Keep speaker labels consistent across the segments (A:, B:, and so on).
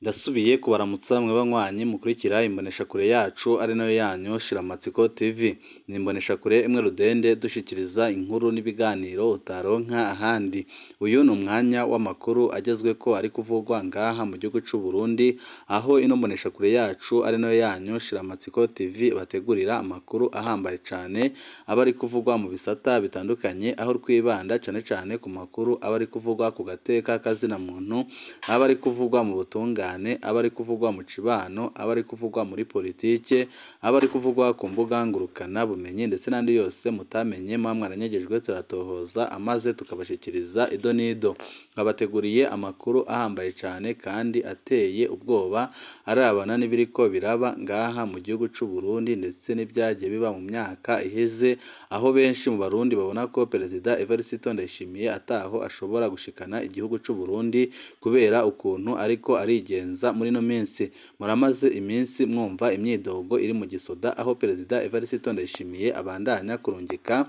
A: Ndasubiye kubaramutsa mwe banywanyi mukurikira imboneshakure yacu ari nayo yanyu Shiramatsiko TV. Ni imboneshakure imwe rudende dushikiriza inkuru n'ibiganiro utaronka ahandi. Uyu ni umwanya w'amakuru agezweko ari kuvugwa ngaha mu gihugu c'u Burundi, aho ino mboneshakure yacu ari nayo yanyu Shiramatsiko TV bategurira amakuru ahambaye cane aba ari kuvugwa mu bisata bitandukanye, aho twibanda cane cane ku makuru aba ari kuvugwa ku gateka kazina muntu, aba ari kuvugwa mu butungane, aba ari kuvugwa mu cibano, aba ari kuvugwa muri politike, aba ari kuvugwa ku mbuga ngurukana bumenyi ndetse n'andi yose mutamenye muba mwaranyegejwe turatohoza amaze tukabashikiriza ido n'ido. Nkabateguriye amakuru ahambaye cane kandi ateye ubwoba arabana n'ibiriko biraba ngaha mu gihugu c'u Burundi ndetse n'ivyagiye biba mu myaka iheze, aho benshi mu Barundi babona ko Perezida Evariste Ndayishimiye ataho ashobora gushikana igihugu c'u Burundi kubera ukuntu ariko arigenza muri ino minsi. Muramaze iminsi mwumva imyidogo iri mu gisoda aho Perezida Evariste Ndayishimiye abandanya kurungika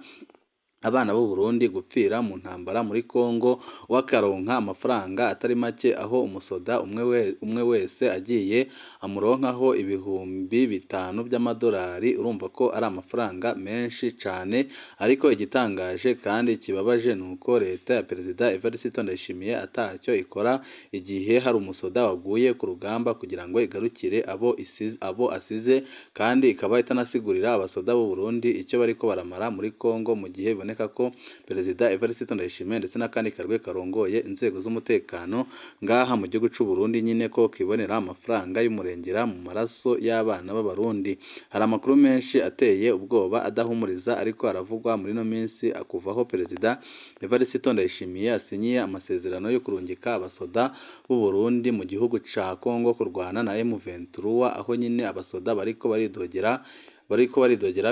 A: abana b'u Burundi gupfira mu ntambara muri Congo, we akaronka amafaranga atari make, aho umusoda umwe wese agiye amuronkaho 5000 by'amadolari. Urumva ko ari amafaranga menshi cane, ariko igitangaje kandi kibabaje ni uko leta ya Perezida Evariste Ndayishimiye atacyo ikora igihe hari umusoda waguye ku rugamba kugira ngo igarukire abo asize, kandi ikaba itanasigurira abasoda b'u Burundi icyo bariko baramara muri Congo, mu gihe biboneka ko Perezida Evariste Ndayishimiye ndetse n'akandi karwi karongoye inzego z'umutekano ngaha mu gihugu c'u Burundi nyine ko kibonera amafaranga y'umurengera mu maraso y'abana b'Abarundi. Hari amakuru menshi ateye ubwoba adahumuriza ariko aravugwa muri ino minsi kuva aho Perezida Evariste Ndayishimiye asinyiye amasezerano yo kurungika abasoda b'u Burundi mu gihugu ca Congo kurwana na M23, aho nyine abasoda bariko baridogera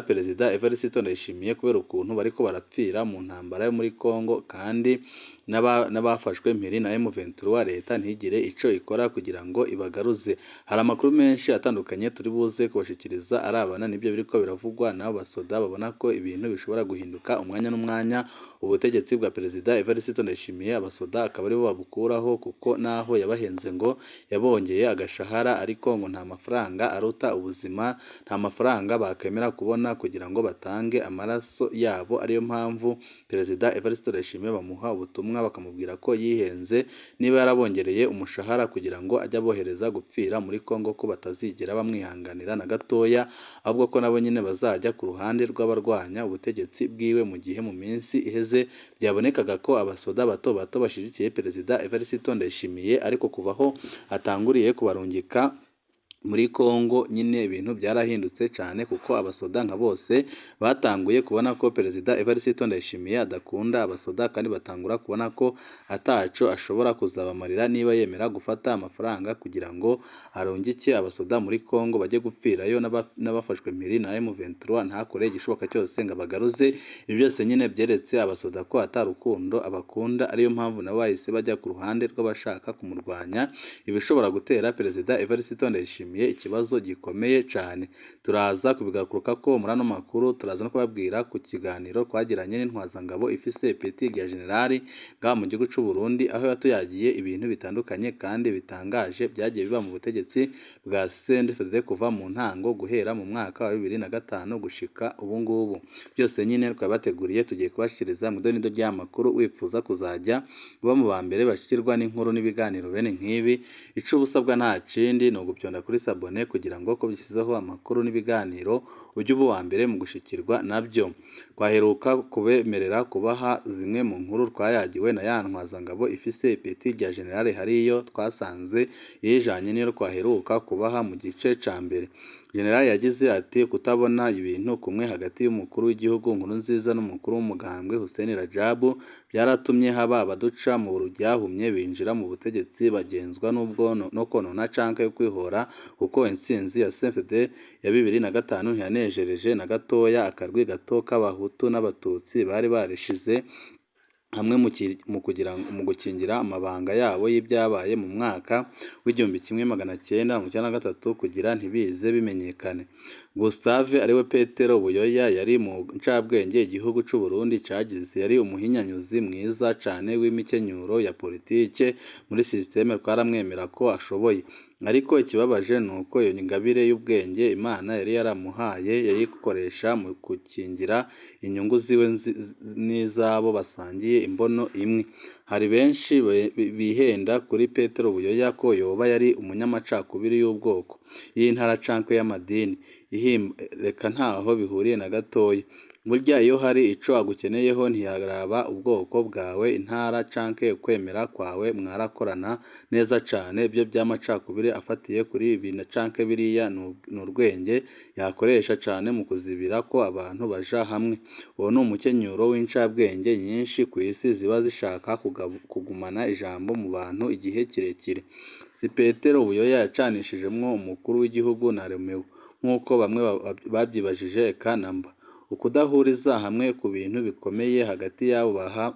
A: Perezida Evariste Ndayishimiye kubera ukuntu bariko barapfira mu ntambara yo muri Congo, kandi n'abafashwe mpiri na M23 leta ntigire ico ikora kugira ngo ibagaruze. Hari amakuru menshi atandukanye turi buze kubashikiriza arabana n'ibyo biriko biravugwa n'abo basoda babona ko ibintu bishobora guhinduka umwanya n'umwanya, ubutegetsi bwa Perezida Evariste Ndayishimiye abasoda akaba aribo babukuraho, kuko naho yabahenze ngo yabongeye agashahara, ariko ngo nta mafaranga aruta ubuzima, nta mafaranga bakemera kubona kugira ngo batange amaraso yabo. Ariyo mpamvu Perezida Evariste Ndayishimiye bamuha ubutumwa bakamubwira ko yihenze niba yarabongereye umushahara kugira ngo ajye abohereza gupfira muri Congo, ko batazigera bamwihanganira na gatoya, ahubwo ko nabo nyine bazajya ku ruhande rw'abarwanya ubutegetsi bwiwe, mu gihe mu minsi iheze byabonekaga ko abasoda bato bato bashigikiye Perezida Evariste Ndayishimiye, ariko kuva aho atanguriye kubarungika muri Congo nyine ibintu byarahindutse cyane, kuko abasoda nka bose batanguye kubona ko Perezida Evariste Ndayishimiye adakunda abasoda, kandi batangura kubona ko ataco ashobora kuzabamarira niba yemera gufata amafaranga kugira ngo arungike abasoda muri Congo bajye gupfirayo, n'abafashwe mpiri na M23 ntakore igishoboka cyose ngo abagaruze. Ibi byose nyine byeretse abasoda ko ata rukundo abakunda, ariyo mpamvu nabo bahise bajya ku ruhande rw'abashaka kumurwanya, ibishobora gutera Perezida Evariste Ndayishimiye ikibazo gikomeye cyane. Turaza kubigaruka ko muri ano makuru, turaza no kubabwira ku kiganiro twagiranye n'intwazangabo ifise ipeti rya generali ngaha mu gihugu c'u Burundi, aho yatuyagiye ibintu bitandukanye kandi bitangaje byagiye biba mu butegetsi bwa CNDD-FDD kuva mu ntango, guhera mu mwaka wa 2005 gushika ubu ngubu. Byose nyine twabateguriye, tugiye kubashikiriza mu idonido ry'amakuru. Wifuza kuzajya uba mu ba mbere bashikirwa n'inkuru n'ibiganiro bene nk'ibi, ico uba usabwa nta kindi ni ugupyonda kuri s'abonner kugira ngo ko bishyizeho amakuru n'ibiganiro ujye uba uwa mbere mu gushikirwa nabyo. Twaheruka kubemerera kubaha zimwe mu nkuru twayagiwe na ya ntwazangabo ifise ipeti rya generale, hariyo twasanze yijanye n'iyo twaheruka kubaha mu gice ca mbere. General yagize ati: "Kutabona ibintu kumwe hagati y'umukuru w'igihugu Nkurunziza n'umukuru w'umugambwe Hussein Rajabu byaratumye haba abaduca mu ryahumye binjira mu butegetsi bagenzwa n'ubwono no konona canke kwihora, kuko intsinzi ya CNDD ya 2005 ntiyanejereje na gatoya akarwi gato k'Abahutu n'Abatutsi bari barishize hamwe mu gukingira amabanga yabo y'ibyabaye mu mwaka w'1993 kugira ntibize bimenyekane." Gustave ariwe Petero Buyoya yari mu ncabwenge igihugu c'u Burundi cagize, yari umuhinyanyuzi mwiza cane w'imikenyuro ya politike muri systeme, twaramwemera ko ashoboye. Ariko ikibabaje nuko iyo ngabire y'ubwenge Imana yari yaramuhaye yayikoresha mu gukingira inyungu ziwe n'izabo basangiye imbono imwe. Hari benshi bihenda kuri Petero Buyoya ko yoba yari umunyamacakubiri y'ubwoko, y'intara canke y'amadini. Reka ntaho bihuriye na gatoya. Burya iyo hari ico agukeneyeho ntiyaraba ubwoko bwawe, intara canke ukwemera kwawe, mwarakorana neza cane. Ivyo vy'amacakubiri afatiye kuri ibi canke biriya ni urwenge yakoresha cane mu kuzibira ko abantu baja hamwe. Uwo ni umukenyuro w'incabwenge nyinshi kw'isi ziba zishaka kugumana ijambo mu bantu igihe kirekire. Si Petero Buyoya yacanishijemwo umukuru w'igihugu na Romeo nk'uko bamwe bavyibajije, eka namba. Ukudahuriza hamwe ku bintu bikomeye hagati y'abo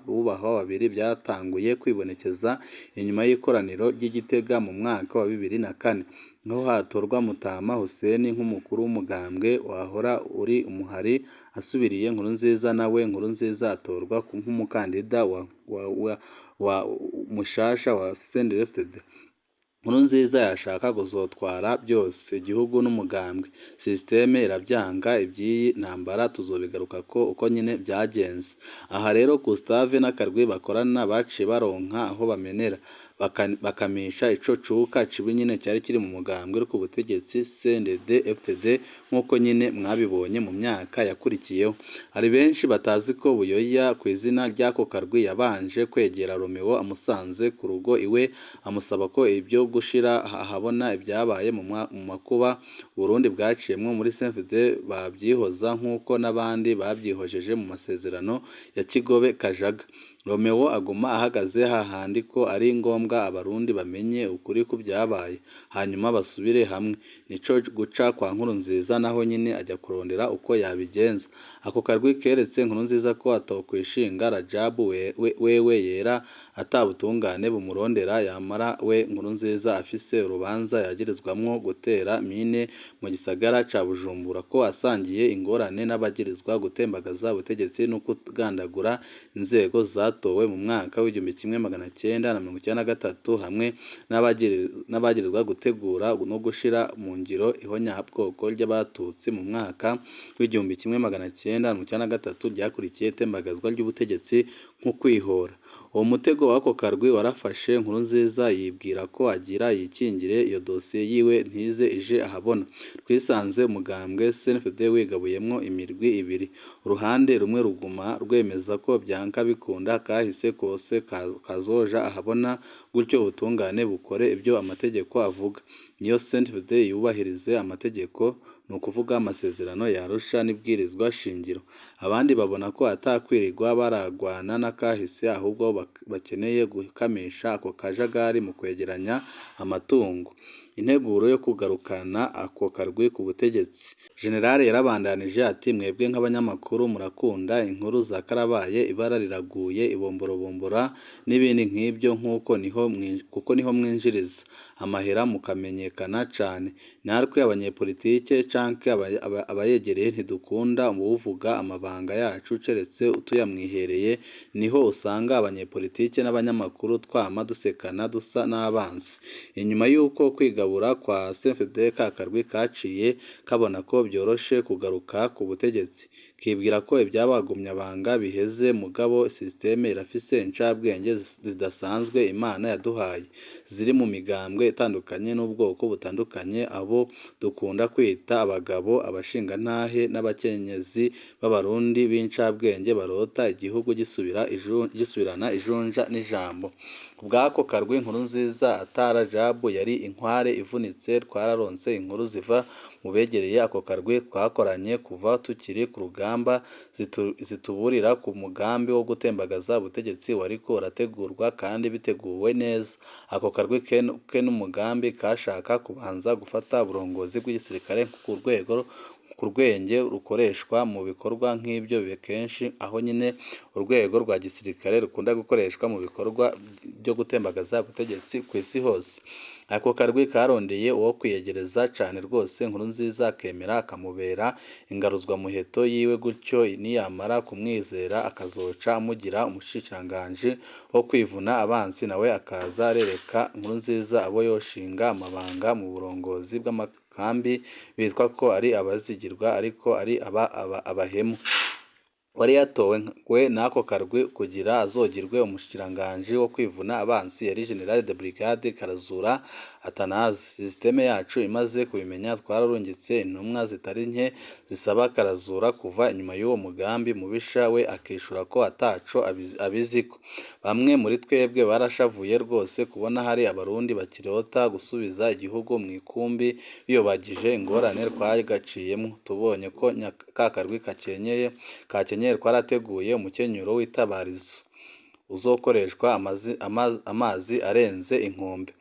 A: bubahwa babiri byatanguye kwibonekeza inyuma y'ikoraniro ry'i Gitega mu mwaka wa 2004, niho hatorwa Mutama Hussein nk'umukuru w'umugambwe wahora uri umuhari asubiriye Nkurunziza, nawe Nkurunziza atorwa nk'umukandida wa mushasha wa CNDD-FDD. Nkurunziza yashaka kuzotwara byose, igihugu n'umugambwe, systeme iravyanga. Ivy'iyi ntambara tuzobigarukako uko nyene vyagenze. Aha rero Gustave n'akarwi bakorana baciye baronka aho bamenera, bakamisha ico cuka cibi nyene cari kiri mu mugambwe uri ku butegetsi CNDD FDD, nk'uko nyene mwabibonye mu myaka yakurikiyeho. Hari benshi batazi ko Buyoya kw'izina ry'ako karwi yabanje kwegera Romeo amusanze ku rugo iwe, amusaba ko ivyo gushira ahabona ibyabaye mu makuba Burundi bwaciyemwo muri CNDD bavyihoza nk'uko n'abandi babyihojeje mu masezerano ya Kigobe Kajaga. Romeo aguma ahagaze hahandi ko ari ngombwa abarundi bamenye ukuri kuvyabaye, hanyuma basubire hamwe. Nico guca kwa Nkurunziza naho nyene aja kurondera uko yabigenza. Ako karwi keretse Nkurunziza ko atokwishinga Rajabu wewe yera atabutungane bumurondera, yamara we Nkurunziza afise urubanza yagirizwamwo gutera mine mu gisagara ca Bujumbura, ko asangiye ingorane n'abagirizwa gutembagaza ubutegetsi no kugandagura inzego zatowe mu mwaka w'1993, hamwe n'abagirizwa gutegura no gushira mu ngiro ihonyabwoko ry'abatutsi mu mwaka w'1993 ryakurikiye itembagazwa ry'ubutegetsi nko kwihora. Uwo mutego w'ako karwi warafashe Nkurunziza yibwira ko agira yikingire iyo dosiye yiwe ntize ije ahabona. Twisanze umugambwe CNDD wigabuyemwo imirwi ibiri, uruhande rumwe ruguma rwemeza ko vyanka bikunda kahise kose kazoja ahabona, gutyo ubutungane bukore ivyo amategeko avuga. Niyo CNDD yubahirize amategeko, ni ukuvuga amasezerano ya Arusha n'ibwirizwa shingiro. Abandi babona ko atakwirirwa baragwana n'akahise, ahubwo bakeneye gukamisha ako kajagari mu kwegeranya amatungo. Integuro yo kugarukana ako karwi ku butegetsi. General yarabandanije ati: mwebwe nk'abanyamakuru murakunda inkuru za karabaye, ibara riraguye, ibomborobombora n'ibindi nk'ibyo, nk'uko niho kuko niho mwinjiriza amahera mukamenyekana cane. Natwe abanyepolitike canke abayegereye ntidukunda uwuvuga amabanga yacu ceretse tuyamwihereye. Niho usanga abanyepolitike n'abanyamakuru twama dusekana dusa n'abansi. Inyuma y'uko kwigabura kwa CNDD, ka karwi kaciye kabona ko vyoroshe kugaruka ku butegetsi, kibwira ko ivyabagumyabanga biheze. Mugabo systeme irafise incabwenge zidasanzwe Imana yaduhaye, ziri mu migambwe itandukanye n'ubwoko butandukanye, abo dukunda kwita abagabo, abashingantahe n'abakenyezi b'abarundi b'incabwenge barota igihugu gisubirana ijunja n'ijambo. Kubw'ako karwi Nkurunziza atarajabu yari inkware ivunitse. Twararonse inkuru ziva mu begereye ako karwi twakoranye kuva tukiri ku rugamba, zituburira ku mugambi wo gutembagaza ubutegetsi wariko urategurwa kandi biteguwe neza. Ako karwi ke n'umugambi kashaka kubanza gufata uburongozi bw'igisirikare ku rwego ku rwenge rukoreshwa mu bikorwa nk'ibyo kenshi, aho nyine urwego rwa gisirikare rukunda gukoreshwa mu bikorwa byo gutembagaza ubutegetsi ku isi hose. Ako karwi karondeye uwo kwiyegereza cane rwose Nkurunziza akemera akamubera ingaruzwamuheto yiwe, gutyo niyamara kumwizera akazoca amugira umushikiranganji wo kwivuna abansi, nawe akaza arereka Nkurunziza abo yoshinga amabanga mu burongozi bw'amakambi bitwa ko ari abazigirwa ariko ari abahemu. Uwari yatowe n'ako karwi kugira azogirwe umushikiranganji wo kwivuna abansi yari General de Brigade Karazura Atanaze. Systeme yacu imaze kubimenya twararungitse intumwa zitari nke zisaba Karazura kuva inyuma y'uwo mugambi mubisha, we akishura ko ataco abiziko. Bamwe muri twebwe barashavuye rwose kubona hari abarundi bakirota gusubiza igihugu mw'ikumbi biyobagije ingorane twagaciyemwo. Tubonye ko ka karwi kakenyeye twarateguye umukenyuro w'itabarizo uzokoreshwa amazi arenze inkombe.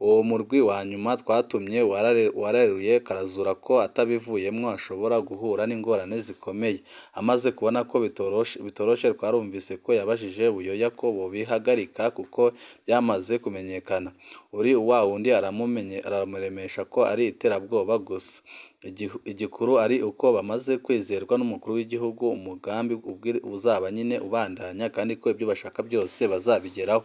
A: Uwo murwi wa nyuma twatumye wareruye Karazura ko atabivuyemwo ashobora guhura n'ingorane zikomeye. Amaze kubona ko bitoroshe twarumvise ko yabajije Buyoya ko bobihagarika kuko byamaze kumenyekana. Uri wa wundi aramuremesha ko ari iterabwoba gusa. Igikuru ari uko bamaze kwizerwa n'umukuru w'igihugu, umugambi uzaba nyine ubandanya kandi ko ibyo bashaka byose bazabigeraho.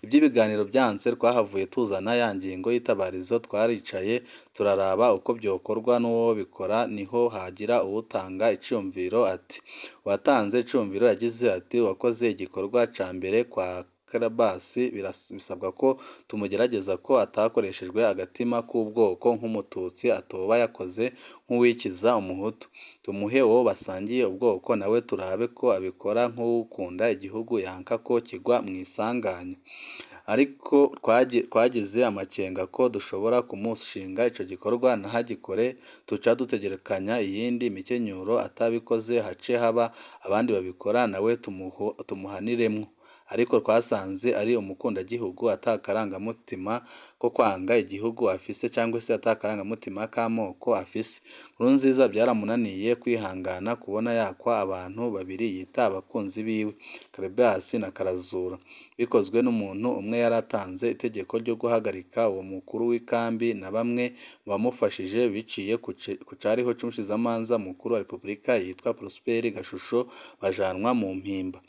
A: Iby'ibiganiro byanse twahavuye tuzana ya ngingo y'itabarizo, twaricaye turaraba uko byokorwa n'uwobikora, niho hagira uwutanga iciyumviro ati uwatanze iciyumviro yagize ati uwakoze igikorwa ca mbere kwa Karabasi bisabwa ko tumugerageza ko atakoreshejwe agatima k'ubwoko nk'umututsi atoba yakoze nk'uwikiza umuhutu, tumuhe uwo basangiye ubwoko nawe turabe ko abikora nk'uwukunda igihugu yanka ko kigwa mw'isanganya. Ariko twagize amakenga ko dushobora kumushinga ico gikorwa ntagikore, tuca dutegerekanya iyindi mikenyuro atabikoze hace haba abandi babikora nawe tumuhaniremwo. Ariko twasanze ari umukundagihugu atakarangamutima ko kwanga igihugu afise cyangwa se atakarangamutima k'amoko afise. Nkurunziza byaramunaniye kwihangana kubona yakwa abantu babiri yita abakunzi biwe, Karabasi na Karazura. Bikozwe n'umuntu umwe yaratanze itegeko ryo guhagarika uwo mukuru w'ikambi na bamwe mu bamufashije biciye ku cariho c'umushikizamanza mukuru wa Repubulika yitwa Prosper Gashusho bajanwa mu mpimba.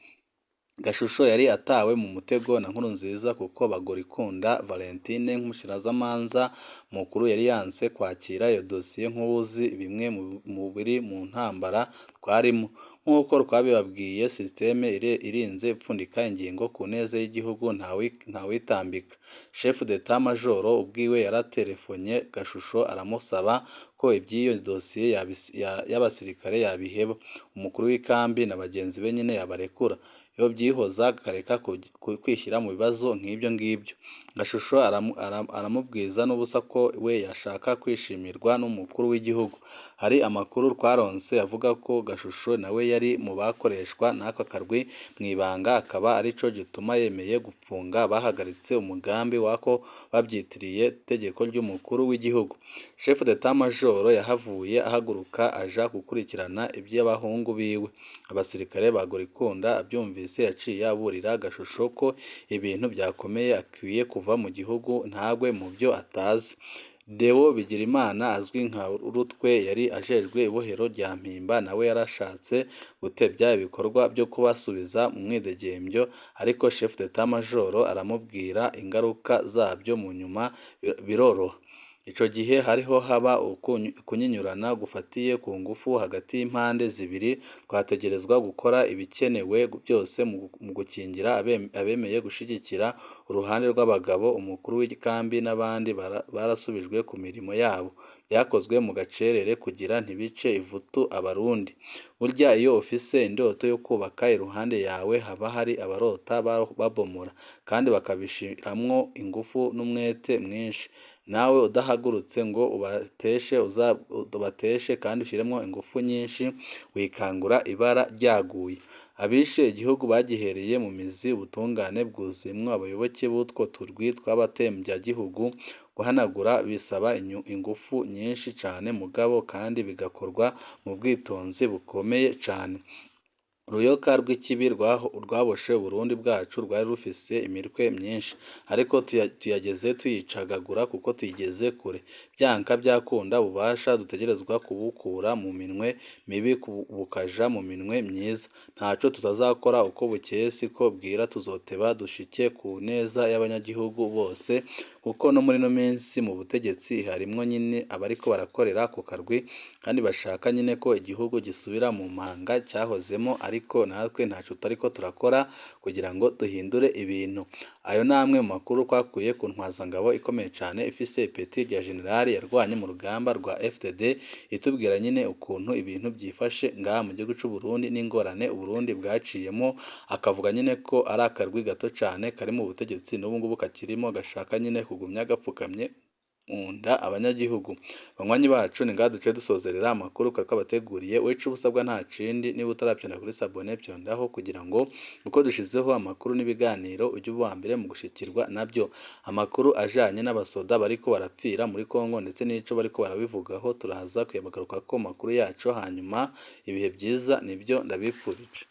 A: Gashusho yari atawe mu mutego na Nkurunziza kuko Bagorikunda Valentine nk'umushikirizamanza mukuru yari yanse kwakira iyo dosiye nk'uwuzi bimwe mu biri mu ntambara twarimo. Nk'uko twabibabwiye, systeme irinze ipfundika ingingo ku neza y'igihugu ntawitambika. Chef d'etat major ubwiwe yaraterefonye Gashusho aramusaba ko iby'iyo dosiye y'abasirikare yabiheba, umukuru w'ikambi na bagenzi be nyine yabarekura. Iyo byihoza akareka kwishyira mu bibazo nk'ibyo ngibyo. Gashusho aramubwiza n'ubusa ko we yashaka kwishimirwa n'umukuru w'igihugu. Hari amakuru twaronse avuga ko Gashusho nawe yari mu bakoreshwa n'aka karwi mw'ibanga, akaba arico gituma yemeye gupfunga bahagaritse umugambi wako babyitiriye itegeko ry'umukuru w'igihugu. Chef d'etat major yahavuye ahaguruka aja gukurikirana iby'abahungu biwe. Abasirikare ba Gorikunda abyumvise yaciye aburira Gashusho ko ibintu byakomeye akwiye kuva mu gihugu ntagwe mu byo atazi. Deo Bigirimana azwi nka Rutwe yari ajejwe ibohero rya Mpimba, nawe yarashatse gutebya ibikorwa byo kubasubiza mu mwidegembyo, ariko chef d'etat major aramubwira ingaruka zabyo mu nyuma biroroha. Ico gihe hariho haba ukunyinyurana gufatiye ku ngufu hagati y'impande zibiri, twategerezwa gukora ibikenewe byose mu gukingira abemeye gushigikira uruhande rw'abagabo. Umukuru w'ikambi n'abandi barasubijwe ku mirimo yabo. Byakozwe mu gacerere kugira ntibice ivutu abarundi. Burya iyo ufise indoto yo kubaka iruhande yawe haba hari abarota babomora, kandi bakabishiramwo ingufu n'umwete mwinshi. Nawe udahagurutse ngo ubateshe kandi ushyiremo ingufu nyinshi, wikangura ibara ryaguye. Abishe igihugu bagihereye mu mizi, ubutungane bwuzuyemwo abayoboke b'utwo turwi tw'abatembyagihugu. Guhanagura bisaba ingufu nyinshi cane mugabo kandi bigakorwa mu bwitonzi bukomeye cane. Uruyoka rw'ikibi rwaboshe Uburundi bwacu rwari rufise imitwe myinshi, ariko tuyageze tuyicagagura kuko tuyigeze kure. Vyanka vyakunda ububasha dutegerezwa kubukura mu minwe mibi bukaja mu minwe myiza. Ntaco tutazakora, uko bukeye siko bwira, tuzoteba dushike ku neza y'abanyagihugu bose, kuko no muri ino minsi mu butegetsi harimwo nyine abariko barakorera ku karwi kandi bashaka nyine ko igihugu gisubira mu manga cyahozemo, ariko natwe ntaco tutariko turakora kugira ngo duhindure ibintu. Ayo ni amwe mu makuru twakuye ku ntwazangabo ikomeye cane ifise ipeti rya generali yarwanye mu rugamba rwa FDD, itubwira nyine ukuntu ibintu byifashe ngaha mu gihugu c'u Burundi n'ingorane Uburundi bwaciyemo, akavuga nyine ko ari akarwi gato cane kari mu butegetsi n'ubu ngubu kakirimo gashaka nyine kugumya gapfukamye mu nda abanyagihugu. Banywanyi bacu, ni ngaha duciye dusozerera amakuru twari twabateguriye. Wewe ico usabwa nta kindi, niba utaravyonda kuri s'abonner, vyondaho kugira ngo uko dushizeho amakuru n'ibiganiro ujye uba uwa mbere mu gushikirwa nabyo. Amakuru ajanye n'abasoda bariko barapfira muri Kongo ndetse n'ico bariko barabivugaho turaza kuyabagarukako mu makuru yacu. Hanyuma ibihe vyiza nibyo ndabipfurije.